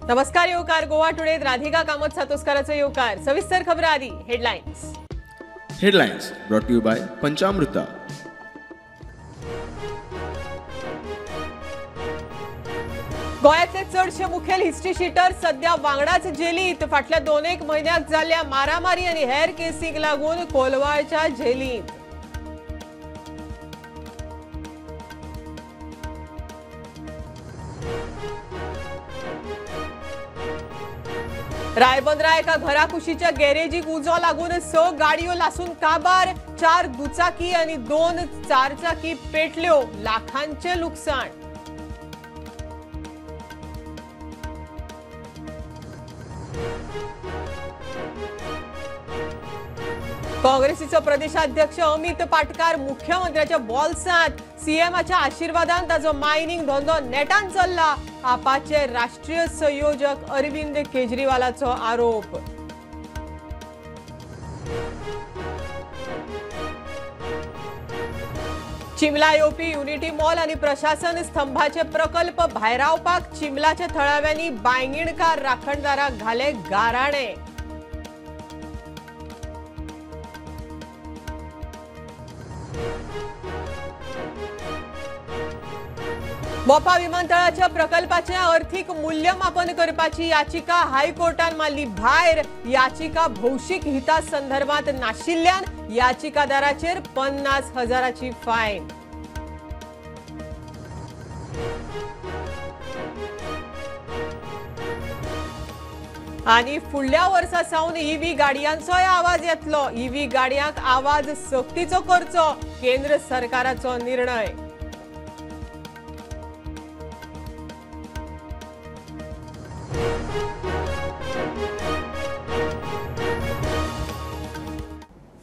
नमस्कार येवकार गोवा टुडे राधिका कामत सातोस्काराचो येवकार। सविस्तर खबर आदी headlines. Headlines brought to you by Panchamruta. गोव्यातले चडशे मुखेल हिस्ट्री शीटर सध्या वांगडाच जेलीत। फाटल्या दोन एक म्हयन्याक जाल्ल्या मारामारी आनी हेर केसींक लागून कोलवाळच्या जेलीत। रायबंदरा एका घराकुशीच्या गॅरेजीक उजो लागून 6 गाडयो लासून काबार, 4 दुचाकी आनी 2 चारचाकी पेटल्यो, लाखांचे लुकसाण। काँग्रेसीचो प्रदेशाध्यक्ष अमित पाटकार मुख्यमंत्र्याच्या बोल्सांत, सीएमाच्या आशीर्वादान ताजो मायनिंग धंदो नेटान चल्ला, आपाचे राष्ट्रीय संयोजक अरविंद केजरीवालाचो आरोप। चिमला येवपी युनिटी मॉल आनी प्रशासन स्तंभाचे प्रकल्प भायरावपाक चिमलाच्या थळाव्यांनी बांयगिणकार राखणदाराक घाले गाराणे। मोपा विमानतळाच्या प्रकल्पाचे आर्थिक मूल्यमापन करपाची याचिका हायकोर्टान मारली भायर। याचिका भौशीक हिता संदर्भात नाशिल्ल्यान याचिकादाराचेर 50,000ची फायन। आनी फुडल्या वर्सा सावन ईव्ही गाडयांचोय आवाज येतलो। ईव्ही गाडयांक आवाज सक्तीचो करचो, केंद्र सरकाराचो निर्णय।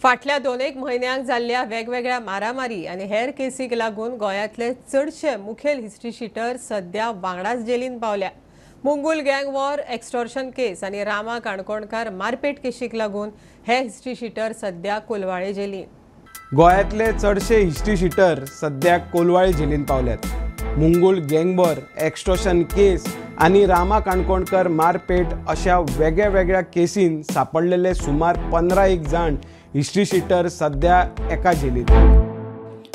फाटल्या दोन एक म्हयन्यांक जाल्ल्या वेगवेगळ्या मारामारी आनी हेर केसीक लागून गोंयांतले चडशे मुखेल हिस्ट्री शीटर सध्या वांगडाच जेलीन पावल्या। Mungul gang war, extortion case आनी रामा काणकोणकार मारपेट केशीक लागून हे हिस्ट्री शीटर सध्या कोलवाळे जेलीन। गोंयांतले चडशे हिस्ट्री शीटर सध्या कोलवाळे जेलीन पावल्यात। Mungul gang war, extortion case आनी रामा काणकोणकर मारपेट अशा वेगळ्या वेगळ्या केसीन सापडलेले सुमार 15 एक जाण हिस्ट्री शीटर सध्या एका जेलीत।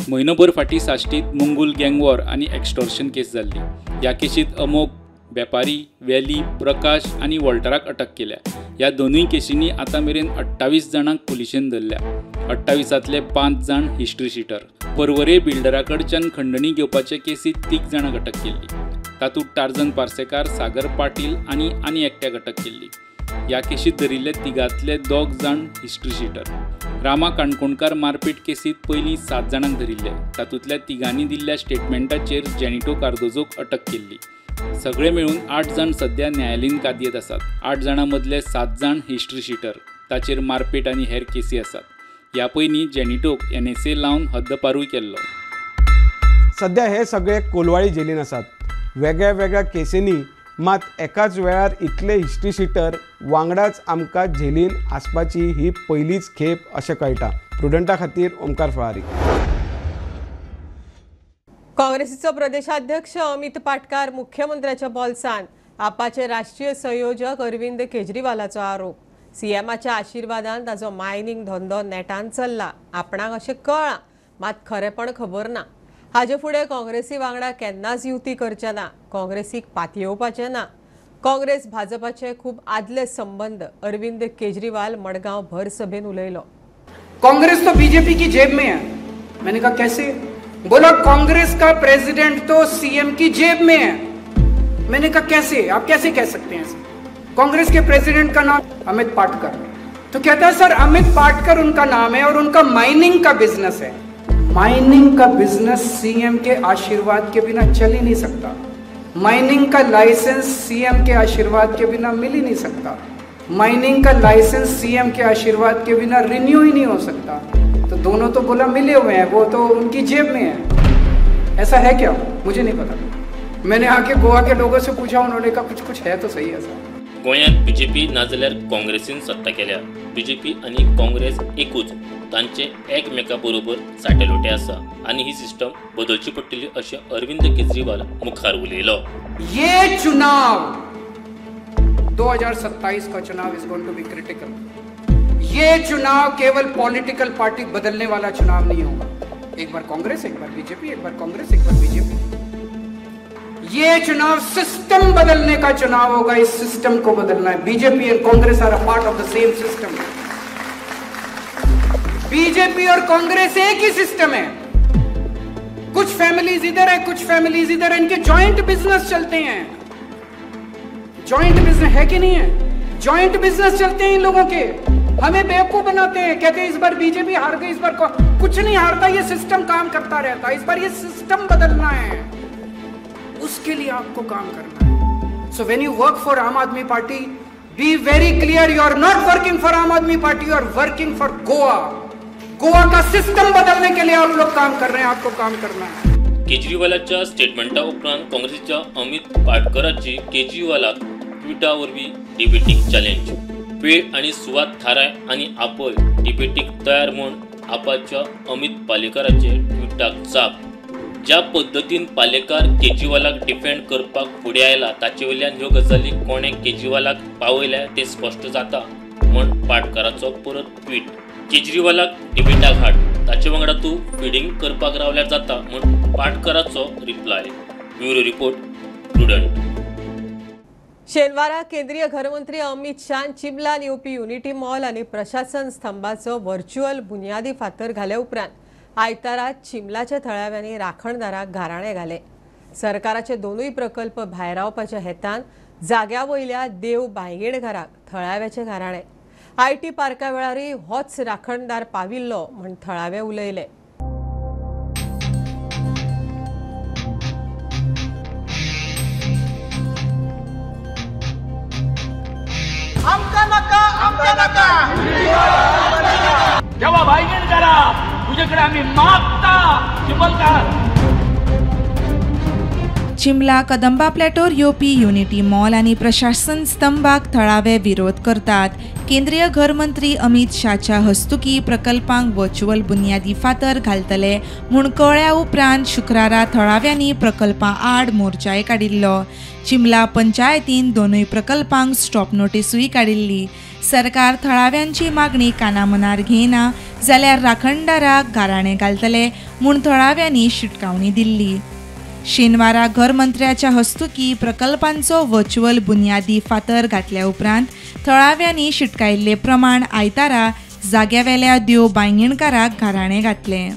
म्हयनोभर फाटीं साश्टीत मुंगूल गँगवॉर आनी एक्स्टॉर्शन केस जाल्ली। ह्या केशीत अमोक वेपारी, वेली, प्रकाश आनी वॉल्टराक अटक केल्या। ह्या दोनूय केशींनी आतां मेरेन 28 जाणांक पुलिशेन धरल्या। 28तांतले 5 जाण हिस्ट्री शीटर। पर्वरे बिल्डरा कडच्यान खंडणी घेवपाचे केसीत 3 जाणांक अटक केल्ली। तातूंत टार्जन पार्सेकार, सागर पाटील आनी आनी एकट्याक अटक केल्ली। ह्या केशीत धरिल्ले 3गांतले 2 जाण हिस्ट्री शीटर। रामा काणकोणकार मारपेट केसीत पयलीं 7 जाणांक धरिल्ले। तातूंतल्या 3गांनी दिल्ल्या स्टेटमेंटाचेर जेनिटो कार्दोजोक अटक केल्ली। सगळे मेळून 8 जाण सध्या न्यायालयीन कादयेंत आसात। 8 जाणां मदले 7 जाण हिस्ट्री शीटर। ताचेर मारपेट आनी हेर केसी आसात। ह्या पयलीं जेनिटोक NSA लावन हद्दपारूय केल्लो। सध्या हे सगळे कोलवाळी जेलीन आसात। वेगळ्या वेगळ्या केसींनी मात एकाच वेळार इतले हिस्ट्री शीटर वांगडाच आमकां जेलीन आसपाची ही पयलीच खेप अशें कळटा। प्रुडंटा खातीर ओमकार फळारी। काँग्रेसीचो प्रदेशाध्यक्ष अमित पाटकार मुख्यमंत्र्याच्या बोल्सान, आपाचे राष्ट्रीय संयोजक अरविंद केजरीवालाचो आरोप। सीएमाच्या आशीर्वादान ताजो मायनिंग धंदो नेटान चल्ला, आपणाक अशें कळ्ळां मात खरेपण खबर ना। हाजे फुडें काँग्रेसी वांगडा केन्नाच युती करचे ना, काँग्रेसीक पातयेवपाचें ना। काँग्रेस भाजपाचे खूब आदले संबंध, अरविंद केजरीवाल मडगांव भर सभेन उलयलो। कांग्रेस तो बीजेपी की जेब में है। मैंने कहा कैसे? बोला कांग्रेस का प्रेसिडेंट तो सीएम की जेब में है। मैंने कहा कैसे? आप कैसे कह सकते हैं? कांग्रेस के प्रेसिडेंट का नाम अमित पाटकर। तो कहता है सर अमित पाटकर उनका नाम है और उनका माइनिंग का बिजनेस है। माइनिंग का बिजनेस सीएम के आशीर्वाद के बिना चल ही नहीं सकता। माइनिंग का लाइसेंस सीएम के आशीर्वाद के बिना मिल ही नहीं सकता। माइनिंग का लाइसेंस सीएम के आशीर्वाद के बिना रिन्यू ही नहीं हो सकता। तो दोनों तो बोला मिले हुए हैं, वो तो उनकी जेब में है। ऐसा है क्या? मुझे नहीं पता। मैंने आके गोवा के लोगों से पूछा, उन्होंने कहा कुछ कुछ है तो सही ऐसा। गोंयांत बीजेपी नाजाल्यार काँग्रेसीन सत्ता केल्या। बीजेपी आनी काँग्रेस एकूच, तांचे एकमेका बरोबर साटेलोटे आसा आनी ही सिस्टम बदलची पडटली अशें अरविंद केजरीवाल मुखार उलयलो। ये चुनाव 2027 का चुनाव is going to be critical. ये चुनाव केवल पॉलिटिकल पार्टी बदलने वाला चुनाव नहीं होगा। एक बार कांग्रेस, एक बार बीजेपी, एक बार कांग्रेस, एक बार बीजेपी। ये चुनाव सिस्टम बदलने का चुनाव होगा। इस सिस्टम को बदलना है। BJP and Congress are a part of the same system. BJP और कांग्रेस एक ही सिस्टम है। कुछ फैमिलीज इधर है, कुछ फैमिलीज इधर है, इनके जॉइंट बिजनेस चलते हैं। जॉइंट बिजनेस है कि नहीं है? जॉइंट बिजनेस चलते हैं इन लोगों के। हमें बेवकूफ बनाते हैं, कहते हैं इस बार बीजेपी हार गई, इस बार कुछ नहीं हारता, ये सिस्टम काम करता रहता है। इस बार ये सिस्टम बदलना है, उसके लिए आपको काम करना है। So when you work for Aam Aadmi Party, be very clear, you are not working for Aam Aadmi Party, you are working for Goa. Goa का सिस्टम बदलने के लिए आप लोग काम कर रहे हैं, आपको काम करना है। केजरीवालाच्या स्टेटमेंटा उपरांत काँग्रेसीच्या अमित पाटकराची केजरीवालाक ट्विटा वरवीं डिबेटीक चॅलेंज। वेळ आनी सुवात थाराय आनी आपय डिबेटीक तयार म्हूण आपाच्या अमित पालेकराचे ट्विटाक जाप। ज्या पद्दतीन पालेकार केजरीवालाक डिफेंड करपाक फुडें आयला ताचे वयल्यान ह्यो गजाली कोणें केजरीवालाक पावयल्या तें स्पश्ट जाता म्हूण पाटकराचो परत ट्वीट। केजरीवालाक डिबेटाक हाड, ताचे वांगडा तूं फिडिंग करपाक रावल्यार जाता म्हूण पाटकराचो रिप्लाय। Bureau report, Prudent. शेनवारा केंद्रीय घरमंत्री अमित शाहन चिमलान येवपी युनिटी मॉल आनी प्रशासन स्तंभाचो व्हर्च्युअल बुन्यादी फातर घाले उपरांत आयतारा चिमलाच्या थळाव्यांनी राखणदाराक घाराणे घाले। सरकाराचे दोनूय प्रकल्प भायरावपाच्या हेतान जाग्या वयल्या देव बांयगेणकाराक थळाव्याचे घाराणे। IT पार्का वेळारय होच राखणदार पाविल्लो म्हण थळावे उलयले। जेव्हा बायगेण करा तुझ्याकडे आम्ही मागता चिमलकार। चिमला कदंबा प्लॅटोर येवपी युनिटी मॉल आनी प्रशासन स्तंभाक थळावे विरोध करतात। केंद्रीय घरमंत्री अमित शाहच्या हस्तुकी प्रकल्पांक व्हर्च्युअल बुन्यादी फातर घालतले म्हूण कळ्ळ्या उपरांत शुक्रारा थळाव्यांनी प्रकल्पां आड मोर्चाय काडिल्लो। चिमला पंचायतीन दोनूय प्रकल्पांक स्टॉप नोटीसूय काडिल्ली। सरकार थळाव्यांची मागणी कानामनार घेयना जाल्यार राखणदाराक गाराणें घालतले म्हूण थळाव्यांनी शिटकावणी दिल्ली। शेनवारा घरमंत्र्याच्या हस्तुकी प्रकल्पांचो व्हर्च्युअल बुन्यादी फातर घातल्या उपरांत थळाव्यांनी शिटकायिल्ले प्रमाण आयतारा जाग्यावेल्या देव बांयगेणकाराक घाराणें घातलें।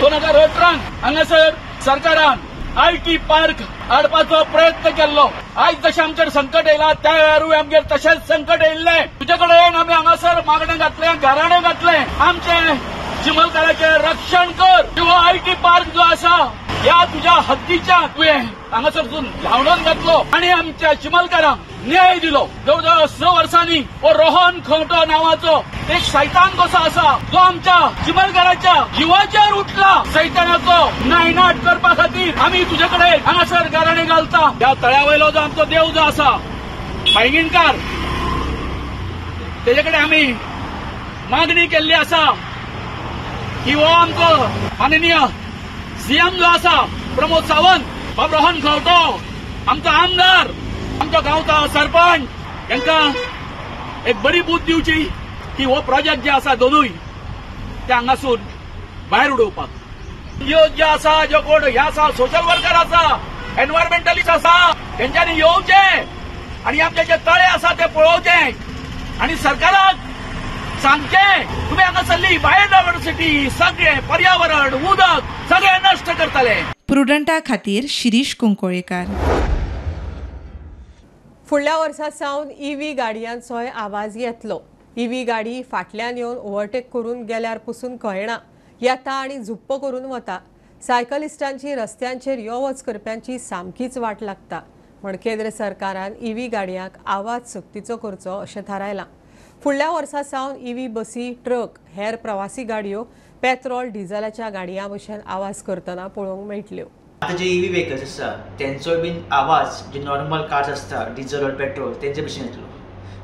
2018 हांगासर सरकारान IT park हाडपाचो प्रयत्न केल्लो। आयज जशें आमचेर संकट येयला त्या वेळारूय आमगेर तशेंच संकट येयल्लें। तुजे कडेन आमी हांगासर मागणें घातलें, घराणें घातलें, आमचें चिमलकाराचें रक्षण कर। किंवा IT park जो आसा ह्या तुज्या हद्दीच्या तुवें हांगासर धांवडोवन घातलो आनी आमच्या चिमलकारांक न्याय दिलो। जवळ जवळ 6 वर्सांनी हो रोहन खंवटो नांवाचो एक सैतान कसो आसा जो आमच्या चिमलकाराच्या जिवाचेर उठला। सैतानाचो नायनाट करपा खातीर आमी तुजे कडेन हांगासर गाराणें घालता। ह्या तळ्या वयलो जो आमचो देव जो आसा बांयगेणकार तेजे कडेन आमी मागणी केल्ली आसा की हो आमचो माननीय सीएम जो आसा प्रमोद सावंत, बाब रोहन खंवटो आमचो आमदार, आमचो गांवचो सरपंच हांकां एक बरी बूद दिवची की हो प्रोजेक्ट जे आसा दोनूय ते हांगासून भायर उडोवपाक। एनजीओ जे आसा, जे कोण हे आसा, सोशल वर्कर आसा, एनवायरमेंटलिस्ट आसा, तेंच्यांनी येवचें आनी आमचे जे तळे आसा ते पळोवचे आनी सरकाराक सांगचें तुमी हांगासरली बायोडायवर्सिटी सगळें पर्यावरण उदक सगळें नश्ट करतले। प्रुडंटा खातीर शिरीष कुंकोळेकार। फुडल्या वर्सा सावन ईव्ही गाडयांचोय आवाज येतलो। ईव्ही गाडी फाटल्यान येवन ओव्हरटेक करून गेल्यार पसून कळना, येता आनी झुप्प करून वता। सायकलिस्टांची रस्त्यांचेर यो वच करप्यांची सामकीच वाट लागता म्हण केंद्र सरकारान ईव्ही गाडयांक आवाज सक्तीचो करचो अशें थारायलां। फुडल्या वर्सा सावन ईव्ही बसी, ट्रक, हेर प्रवासी गाडयो पेट्रोल डिझलाच्या गाडयां भशेन आवाज करतना पळोवंक मेळटल्यो। आतां जे ईव्ही व्हेकल्स आसा तेंचोय बीन आवाज जे नॉर्मल कार्स आसता डिझल ऑर पेट्रोल तेंचे भशेन येतलो।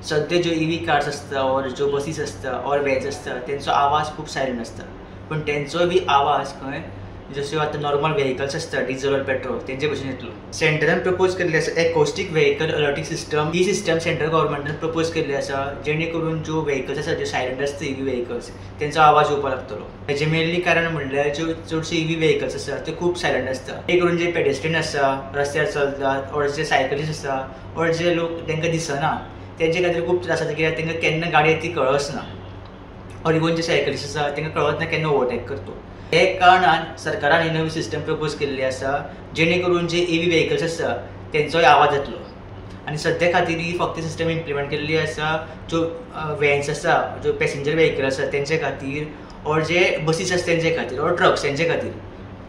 सद्या ज्यो ईव्ही कार्स आसता ऑर ज्यो बसीस आसता ऑर व्हॅन्स आसता तेंचो आवाज खूब सायलंट आसता, पूण तेंचोय बी आवाज खंय जश्यो आतां नॉर्मल व्हेकल्स आसता डिजल ऑर पेट्रोल तेंचे भशेन येतलो. सेंट्रलान प्रपोज केल्ली आसा एकॉस्टीक व्हेकल अलर्टींग सिस्टम. ही सिस्टम सेंट्रल गव्हर्मेंटान प्रपोज केल्ली आसा जेणे करून ज्यो व्हेकल्स आसा ज्यो सायलंट आसता इवी व्हेकल्स तेंचो आवाज येवपाक लागतलो. हेजें मेनली कारण म्हणल्यार ज्यो चडशे इवी व्हेकल्स आसा ते खूब सायलंट आसता, ते करून जे पेडेस्ट्रियन आसा रस्त्यार चलतात ऑर जे सायकलीस्ट आसा ऑर जे लोक तांकां दिसना तेंचे खातीर खूब त्रास जाता कित्याक तांकां केन्ना गाडी येता ती कळच ना, ऑर इवन जे सायकलीस्ट आसा तांकां कळत ना केन्ना ओवरटेक करतो. हे कारणान सरकारान ही नवी सिस्टम प्रपोज केल्ली आसा जेणे करून जे इवी व्हेकल्स आसा तेंचोय आवाज येतलो. आनी सद्या खातीर ही फक्त सिस्टम इम्प्लिमेंट केल्ली आसा ज्यो व्हॅन्स आसा ज्यो पॅसेंजर व्हेकल आसा तेंचे खातीर ऑर जे बसीस आसा तेंचे खातीर ऑर ट्रक्स तेंचे खातीर.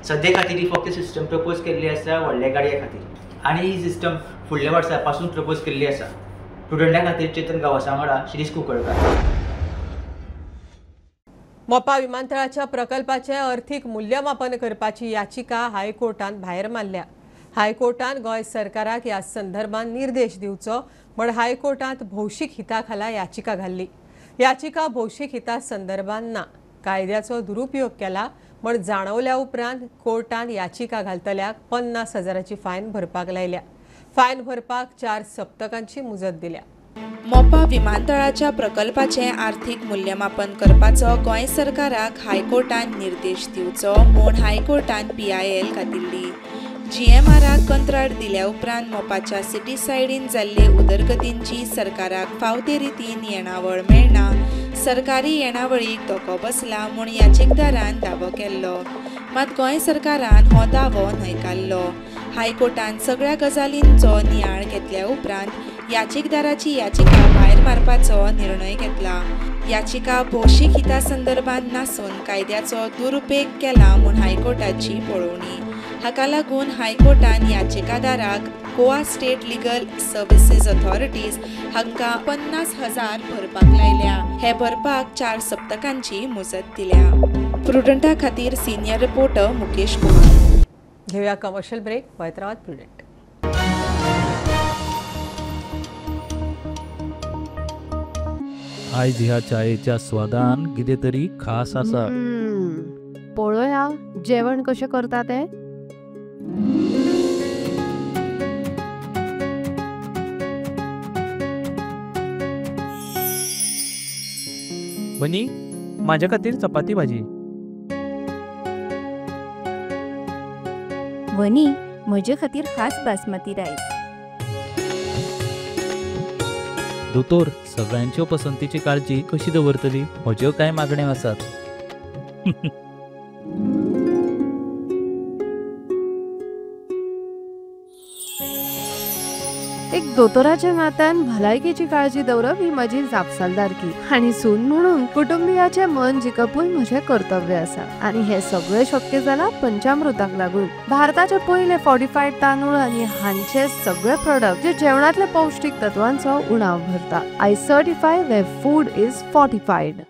सद्या खातीर ही फक्त सिस्टम प्रपोज केल्ली आसा व्हडल्या गाडये खातीर आनी ही सिस्टम फुडल्या वर्सा पासून प्रपोज केल्ली आसा. स्टुडंटा खातीर चेतन गांवसा वांगडा शिरीष कुंकळकार. मोपा विमानतळाच्या प्रकल्पाचे अर्थीक मूल्यमापन करपाची याचिका हायकोर्टान भायर मारल्या. हायकोर्टान गोंय सरकाराक ह्या संदर्भात निर्देश दिवचो म्हण हायकोर्टांत भौशीक हिता खाला याचिका घाल्ली. याचिका भौशीक हिता संदर्भात ना, कायद्याचो दुरुपयोग केला म्हण जाणवल्या उपरांत कोर्टान याचिका घालतल्याक 50,000ची फायन भरपाक लायल्या. फायन भरपाक 4 सप्तकांची मुजत दिल्या. मोपा विमानतळाच्या प्रकल्पाचें आर्थीक मूल्यमापन करपाचो गोंय सरकाराक हायकोर्टान निर्देश दिवचो म्हूण हायकोर्टान PIL घातिल्ली. GMRाक कंत्राट दिल्या उपरांत मोपाच्या सिटी सायडीन जाल्ले उदरगतींची सरकाराक फाव ते रितीन येणावळ मेळना, सरकारी येणावळीक धोको बसला म्हूण याचिकदारान दावो केल्लो. मात गोंय सरकारान हो दावो न्हयकारलो. हायकोर्टान सगळ्या गजालींचो नियाळ घेतल्या उपरांत याचिकदाराची याचिका भायर मारपाचो निर्णय घेतला. याचिका भौशीक हिता संदर्भात नासून कायद्याचो दुरुपेग केला म्हूण हायकोर्टाची पळोवणी. हाका लागून हायकोर्टान याचिकादाराक Goa state legal services authorities हांकां 50,000 भरपाक लायल्या. हे भरपाक 4 सप्तकांची मुजत दिल्या. प्रुडंटा खातीर सिनियर रिपोर्टर मुकेश कुमार. घेऊया कमर्शियल ब्रेक. पळयत रावात प्रुडंट. आयज ह्या चायेच्या स्वादान कितें तरी खास आसा. पळोवया जेवण कशें करता तें. बनी, माझ्या खातीर चपाती भाजी. वनी, म्हजे खातीर खास बासमती रायस. दोतोर, सगळ्यांच्यो पसंतीची काळजी कशी दवरतली? म्हज्यो कांय मागण्यो आसात. एक दोतोराच्या नात्यान भलायकेची काळजी दवरप ही म्हजी जापसालदारकी आनी सून म्हणून कुटुंबियाचें मन जिखपूय म्हजें कर्तव्य आसा आनी हें सगळें शक्य जालां पंचामृताक लागून. भारताचे पयले फॉर्टिफायड तांदूळ आनी हांचे सगळे प्रोडक्ट जे जेवणांतले पौष्टीक तत्वांचो उणाव भरता. I certify where food is fortified.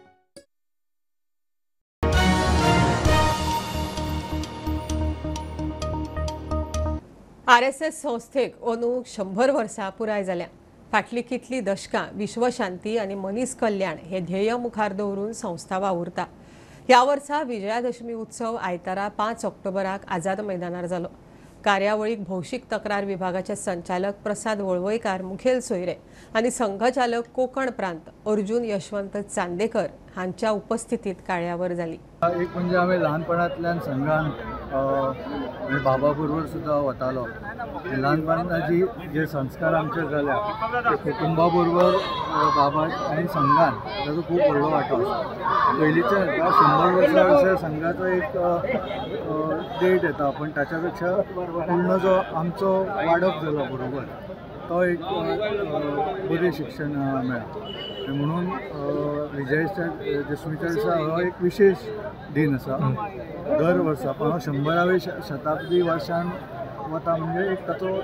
RSS संस्थेक अंदू 100 वर्सां पुराय जाल्या. फाटलीं कितलीं दशकां विश्वशांती आनी मनीस कल्याण हे ध्येय मुखार दवरून संस्था वावुरता. ह्या वर्सा विजयादशमी उत्सव आयतारा 5 ऑक्टोबराक आझाद मैदानार जालो. कार्यावळीक भौशीक तक्रार विभागाचे संचालक प्रसाद वळवयकार मुखेल सोयरे आनी संघचालक कोकण प्रांत अर्जुन यशवंत चांदेकर हांच्या उपस्थितीत कार्यावळ जाली. एक म्हणजे आमी ल्हानपणांतल्यान संघान बाबा बरोबर सुद्दां वतालो. ल्हानपणाची जे संस्कार आमचेर जाल्या ते कुटुंबा बरोबर बाबा आनी संघान ताजो खूब व्हडलो वांटो आसा. पयलींच्या 100 वर्सां अशें संघाचो एक डेट येता, पण ताच्या पेक्षा पूर्ण जो आमचो वाडप जालो बरोबर तो एक बरें शिक्षण मेळ्ळां. म्हणून विजयादशमीच्या दिसा हो एक विशेष दिन आसा. दर वर्सा पण 100व्या शताब्दी वर्षान वता म्हणजे एक ताचो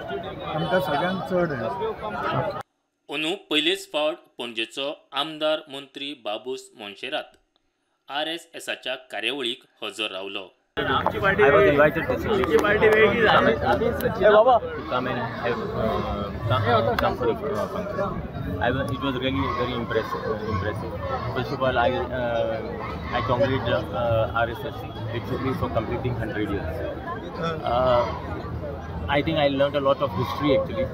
आमकां सगळ्यांत चड हें. अंदू पयलेच फावट पणजेचो आमदार मंत्री बाबूस मोन्सेरात RSSाच्या कार्यावळीक हजर रावलो. I was invited basically to come and have come for a function. It was really very impressive. First of all, I congratulate RSS actually for completing 100 years. I think I learned a lot of history actually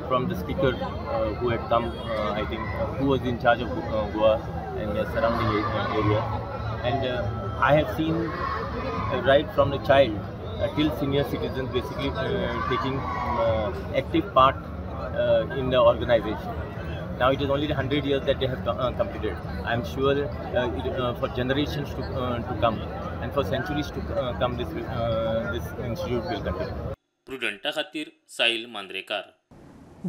from the speaker who had come. I think who was in charge of Goa and the surrounding area, and I have seen right from the child till senior citizens basically taking active part in the organization. Now it is only the 100 years that they have completed. I am sure for generations to come and for centuries to come, this institute will continue. प्रुडंटा खातीर साहिल मांद्रेकार.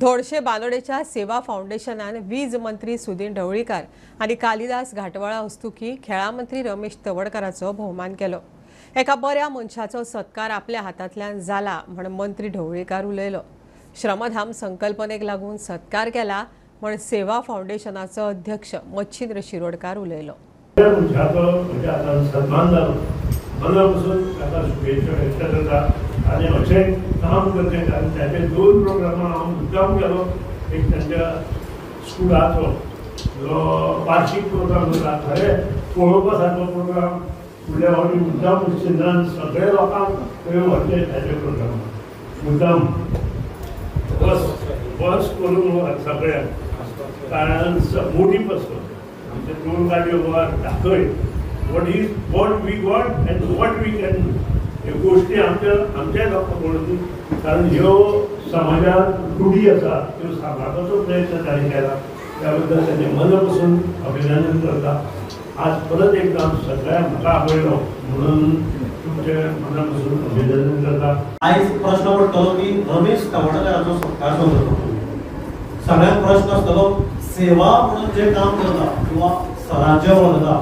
धोडशे बानोडेच्या सेवा फाउंडेशनान वीज मंत्री सुदीन ढवळीकार आनी कालिदास घाटवाळा हस्तुकी खेळा मंत्री रमेश तवडकाराचो भोवमान केलो. एका बऱ्या मनशाचो सत्कार आपल्या हातांतल्यान जाला म्हण मंत्री ढवळीकार उलयलो. श्रमधाम संकल्पनेक लागून सत्कार केला म्हण सेवा फाउंडेशनाचो अध्यक्ष मच्छिंद्र शिरोडकार उलयलो. सन्मान जालो मनापासून ताका शुभेच्छा व्यक्त करता आनी अशें काम करचें कारण ताचे दोन प्रोग्रामां हांव मुद्दाम केलो. एक तांच्या स्कुलाचो जो वार्षीक प्रोग्राम जाता, खरें पळोवपा सारको प्रोग्राम फुडल्या फावटी मुद्दाम मच्छिंद्रान सगळे लोकांक थंय व्हरचे ताचे प्रोग्राम मुद्दाम बस बस करून सगळ्यांक, कारण मोटीव आसतो आमचे दोन गाडयो गोवा दाखय what is what we got and what we can do. ह्यो गोश्टी आमच्या आमच्या लोकांक पळोवन, कारण ह्यो समाजात रुढी आसा त्यो सांबाळपाचो प्रयत्न तांणी केला, त्या बद्दल तांचे मना पसून अभिनंदन करता. आज परत एकदा सगळ्यांक म्हाका आपयलो म्हणून तुमचे मना पसून अभिनंदन करता. आयज प्रश्न पडटलो की रमेश तवडकाराचो सत्कार जालो, सगळ्यांक प्रश्न आसतलो सेवा म्हणून जे काम करता किंवा सरांचे वळखता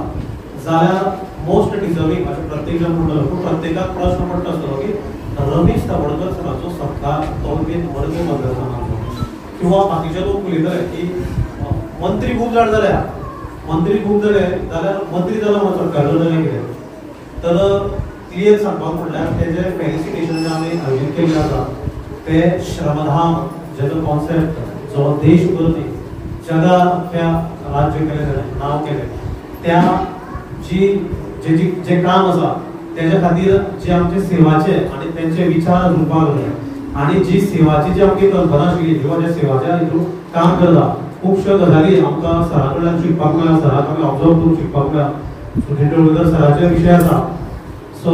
जाल्यार मोस्ट डिजर्वींग अशें प्रत्येक जाण म्हणटलो. पूण प्रत्येकाक प्रश्न पडटा आसतलो की रमेश तवडकर सराचो सत्कार तो बीन वर्ग मदरसानाचो किंवा बाकीचे लोक उलयतले की मंत्री खूब जाण जाल्या, मंत्री खूब जाले जाल्यार मंत्री जालो म्हणून सत्कार जालें कितें. तर क्लियर सांगपाक म्हणल्यार तेजें फेलिसिटेशन जें आमी आयोजीत केल्लें आसा तें श्रमधाम जेजो कॉन्सेप्ट जो देशभर न्ही जगाच्या राज्य केलें ताणें नांव केलें, त्या जी जे जे काम आसा तेज्या खातीर जे आमचे सेवाचे आनी तेंचे विचार रुपाक लागले आनी जी सेवाची जी आमची कल्पना आशिल्ली किंवा जे सेवाच्या हितून काम करता खुबश्यो गजाली आमकां सरा कडल्यान शिकपाक मेळ्ळा, सराक आमी ऑब्जर्व करून शिकपाक मेळ्ळा. सुधीर ढवळीकर सराचे विशय आसा. सो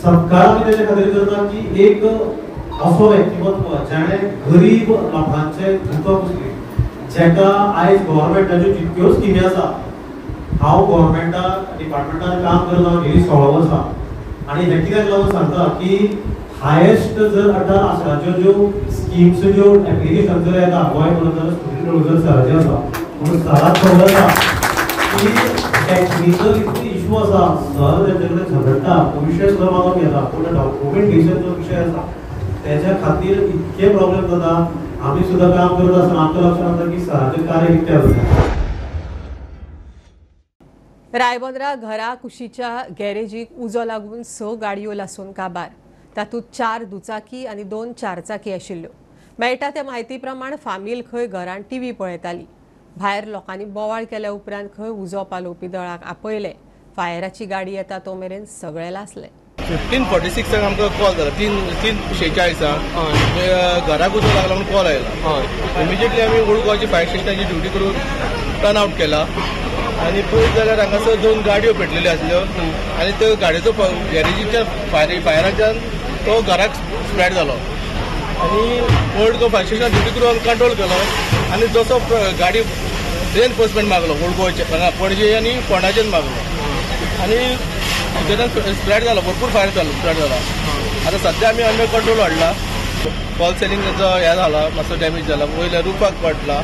सत्कार आमी तेज्या खातीर करता की एक असो व्यक्तिमत्व जाणें गरीब लोकांचे दुखप पुसली, जेका आयज गव्हर्मेंटाच्यो जितक्यो स्किमी आसा, हांव गव्हर्मेंटा डिपार्टमेंटान काम करता गेली 16 वर्सां आनी हें कित्याक लागून सांगता की हायेस्ट जर आतां आसराच्यो ज्यो स्किम्स ज्यो एप्लिकेशन जर येता गोंय म्हणून जाल्यार सुधीर ढवळीकर सराचें आसा. म्हणून सराक खबर आसा की टॅक्निकल इतले इशू आसा, सर तेंचे कडेन झगडटा, पयशे सुद्दां मागून घेता, पूण डॉक्युमेंटेशन जो विशय आसा तेज्या खातीर इतके प्रॉब्लेम जाता. आमी सुद्दां काम करता आसतना आमकां लक्षांत येता की सराचें कार्य कितें आसा. रायबंदरा घरा कुशीच्या गॅरेजीक उजो लागून 6 गाडयो लासून काबार, तातूंत 4 दुचाकी आनी 2 चारचाकी आशिल्ल्यो. मेळटा ते म्हायती प्रमाण फामील खंय घरान टीव्ही पळयताली. भायर लोकांनी बोवाळ केल्या उपरांत खंय उजो पालोवपी दळाक आपयले. फायराची गाडी येता तो मेरेन सगळे लासले. 15:46 आमकां कॉल जाला, 3:46 घराक उजो लागला म्हणून कॉल आयला. इमिजिएटली आमी ओल्ड गोवाची फायर स्टेशनाची ड्युटी करून टर्न आवट केला आनी पळयत जाल्यार हांगासर 2 गाडयो पेटलेल्यो आसल्यो आनी त्यो गाडयेचो गॅरेजीच्या फायराच्यान तो घराक स्प्रेड जालो आनी old Goa fire station duty करून कंट्रोल केलो आनी जसो गाडी रेनफोर्समेंट मागलो ओल्ड गोवाचे पणजे आनी फोंडाचेर मागलो आनी भितरल्यान स्प्रेड जालो, भरपूर फायर जालो, स्प्रेड जाला. आतां सद्या आमी अंडर कंट्रोल हाडला. फॉल सेलिंगाचो हें जाला, मातसो डॅमेज जाला, वयल्या रुफाक पडला,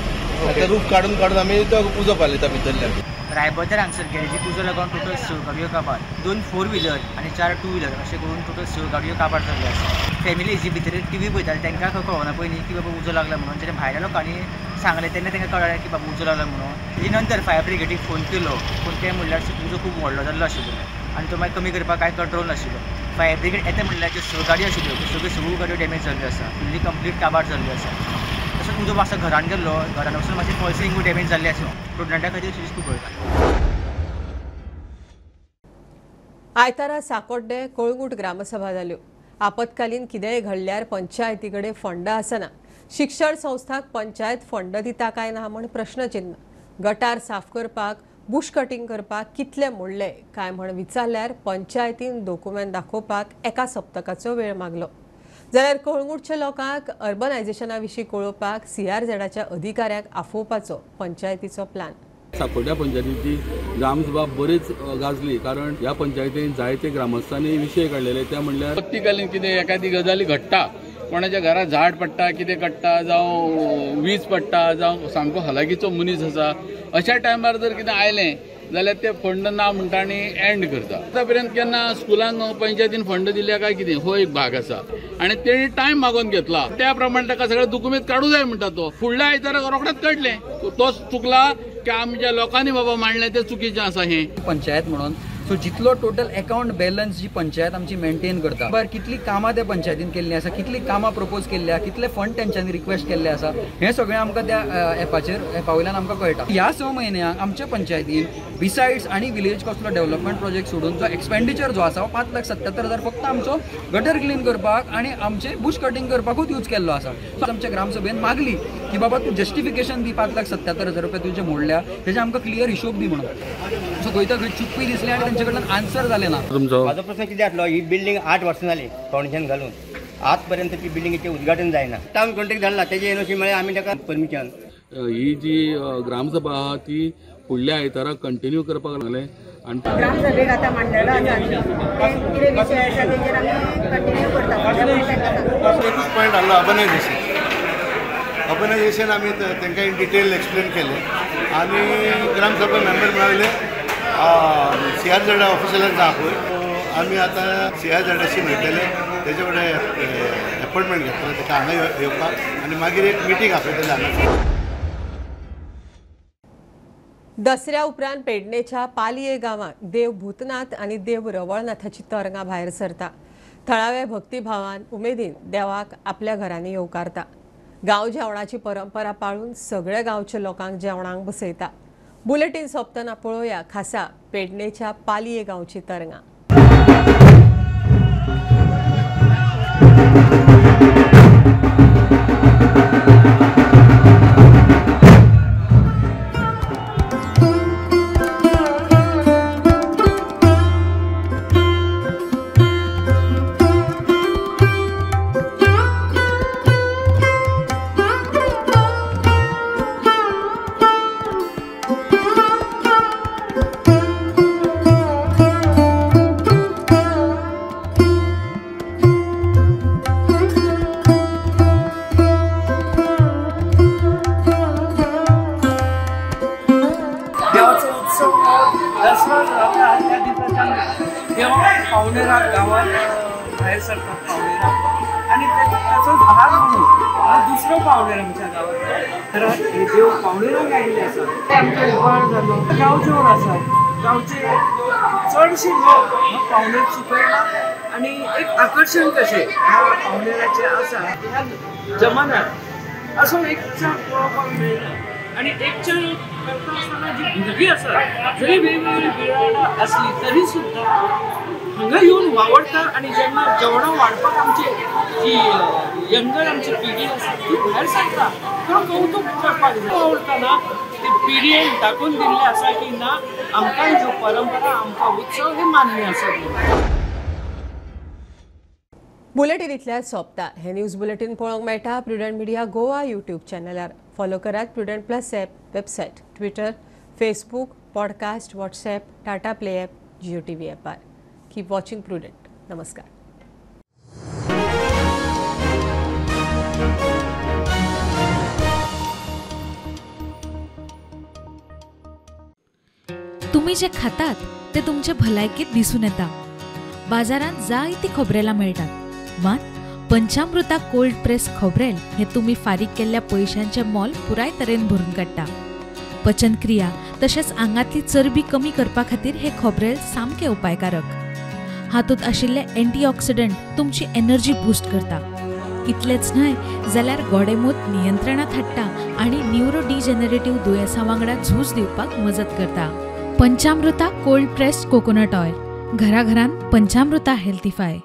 आतां रूफ काडून काडून आमी तो उजो पालयता भितरल्यान. रायबंदर हांगसर गॅरेजीक उजो लागून टोटल 6 गाडयो काबार, 2 फोर व्हिलर आनी 4 टू व्हिलर अशें करून टोटल 6 गाडयो काबार जाल्ल्यो आसा. फॅमिली जी भितर टीव्ही पळयताली तांकां कळना पयलीं की बाबा उजो लागला म्हणून, जेन्ना भायल्या लोकांनी सांगलें तेन्ना तांकां कळ्ळें की बाबा उजो लागला म्हणून. तेजे नंतर फायर ब्रिगेडीक फोन केलो, पूण तें म्हणल्यार उजो खूब व्हडलो जाल्लो आशिल्लो. आनी तो मागीर कमी करपाक कांय कंट्रोल नाशिल्लो. फायर ब्रिगेड येता म्हणल्यार ज्यो 6 गाडयो आशिल्ल्यो त्यो सगळ्यो 6 गाडयो डॅमेज जाल्ल्यो आसा, फुल्ली कंप्लीट काबार जाल्ल्यो आसा. तसोच उजो मातसो घरान गेल्लो, घरान वचून मातशें फॉल्सिंगूय डॅमेज जाल्लें आसा. प्रुडंटा खातीर खूब वयता. आयतारा साकोड्डे कळंगूट ग्रामसभा जाल्यो. आपत्कालीन कितेंय घडल्यार पंचायती कडेन फंड आसना. शिक्षण संस्थांक पंचायत फंड दिता काय ना म्हण प्रश्नचिन्ह. गटार साफ करपाक, बुश कटिंग करपाक कितले मोडले काय म्हण विचारल्यार पंचायतीन दोकुमेंत दाखोवपाक एका सप्तकाचो वेळ मागलो. जाल्यार कळंगूटच्या लोकांक अर्बनायझेशना विशीं कळोवपाक सीआरझेडाच्या अधिकाऱ्यांक आफोवपाचो पंचायतीचो प्लान. साकोड्या पंचायतीची ग्रामसभा बरीच गाजली, कारण ह्या पंचायतीन जायते ग्रामस्थांनी विशय काडलेले. ते म्हणल्यार आपत्तीकालीन कितें एखादी गजाली घडटा, कोणाच्या घरा झाड पडटा, कितें काडटा, जावं वीज पडटा, जावं सामको हलाखीचो मनीस आसा, अशा टायमार जर कितें आयलें जाल्यार ते फंड ना म्हणटा आनी एंड करता. आतां पर्यंत केन्ना स्कुलांक पंचायतीन फंड दिल्या काय कितें हो एक भाग आसा आनी तेणी टायम मागोवन घेतला. त्या प्रमाणे ताका सगळें दुकुमेंत काडूं जाय म्हणटा तो. फुडल्या आयतारा रोखडेंच काडलें, तोच चुकला की आमच्या लोकांनी बाबा मांडलें तें चुकीचें आसा. हें पंचायत म्हणून सो जितलो टोटल अकाउंट बॅलन्स जी पंचायत आमची मेंटेन करता, बरं कितली कामां त्या पंचायतीन केल्ली आसा, कितली कामां प्रपोज केल्ली आसा, कितले फंड तेंच्यांनी रिक्वेस्ट केल्ले आसा, हें सगळें आमकां त्या एपाचेर एपा वयल्यान आमकां कळटा. ह्या 6 म्हयन्यांक आमच्या पंचायतीन बिसायड्स आनी विलेज कसलो डेव्हलपमेंट प्रोजेक्ट सोडून जो एक्सपेंडिचर जो आसा 5,77,000 फक्त आमचो गटर क्लीन करपाक आनी आमचे बुश कटिंग करपाकूच यूज केल्लो आसा. आमच्या ग्रामसभेन मागली की बाबा तूं जस्टिफिकेशन दी, 5,77,000 रुपया तुजे मोडल्या तेजे आमकां क्लियर हिशोब दी म्हणून. सो खंय तर खंय चुकपी दिसले आनी तेंचे कडल्यान आन्सर जालें ना. म्हाजो प्रश्न कितें आसलो, ही बिल्डींग 8 वर्सां जाली फावंडेशन घालून, आजपर्यंत ती बिल्डिंगेचें उद्घाटन जायना. टावन कॉन्ट्रॅक्ट धाडला तेजे एनओसी मेळ्ळें आमी ताका परमिशन. ही जी ग्रामसभा आहा ती फुडल्या आयतारा कंटिन्यू करपाक लागले. आनी ग्रामसभेक आतां मांडलेलो आसा ते कितें विशय आसा तेजेर आमी कंटिन्यू करता. एकूच पॉयंट हाडलो, अर्बनायझेशन. अर्बनायझेशन आमी तांकां इन डिटेल एक्सप्लेन केलें आनी ग्रामसभा मेंबर मेळ्ळे, सीआरझेड ऑफिसरांक आपय आमी आतां सीआरझेडाशी मेळटले, तेजे कडेन एपॉयंटमेंट घेतले ताका हांगा येवपाक आनी मागीर एक मिटींग आपयतले हांगा. दसऱ्या उपरांत पेडणेच्या पालये गांवांत देव भूतनाथ आनी देव रवळनाथाची तरंगां भायर सरता. थळावे भक्तिभावान उमेदीन देवाक आपल्या घरांनी येवकारता. गांव जेवणाची परंपरा पाळून सगळ्या गांवच्या लोकांक जेवणाक बसयता. बुलेटीन सोंपतना पळोवया खासा पेडणेच्या पालये गांवची तरंगां. भायर सरतात पावणेरा आनी ताचोच भाग म्हणून हा दुसरो पावणेर आमच्या गांवांत, तर हे देव पावणेराक आयिल्ले आसा. आमचो उबाळ जालो, गांव जेवण आसा, गांवचे चडशे लोक हो पावणेर चुकयना आनी एक आकर्शण कशें ह्या पावणेराचें आसा. ह्या जमान्यात असो एकचार पळोवपाक मेळना आनी एकचार करता आसतना जी भुरगीं आसात जरी वेगवेगळी बिराडां आसली तरी सुद्दां हांगा येवन वावडटा आनी जेन्ना जेवणां वाडपाक आमची जी यंगर आमची पिढी आसा ती भायर सरता, तो कौतूक करपाक जाय. वावडटना ते पिढयेन दाखोवन दिल्लें आसा की ना, आमकां ज्यो परंपरा, आमकां उत्सव हे मान्य आसा. बुलेटीन इतल्यार सोंपता. हे न्यूज बुलेटीन पळोवंक मेळटा प्रुडंट मिडिया गोवा यूट्यूब चॅनलार. फॉलो करात Prudent plus app, website, Twitter, Facebook, podcast, WhatsApp, Tata Play app, Jio TV ॲपार. Keep watching Prudent. नमस्कार. तुम्ही जे खातात ते तुमचे भलायकेत दिसून येता. बाजारांत जायती खोबरेलां मेळटात, मात पंचामृता कोल्ड प्रेस खोबरेल हे तुम्ही फारीक केल्ल्या पयशांचे मोल पुराय तरेन भरून काडटा. पचनक्रिया तशेंच आंगांतली चरबी कमी करपा खातीर हे खोबरेल सामकें उपायकारक. हातूंत आशिल्ले अँटीऑक्सिडंट तुमची एनर्जी बूस्ट करता. इतलेंच न्हय जाल्यार गोडेंमूत नियंत्रणांत हाडटा आनी न्युरोडिजनरेटिव्ह दुयेंसां वांगडा झूज दिवपाक मजत करता. Panchamrita cold pressed coconut oil, घराघरांत पंचामृता हेल्थीफाय.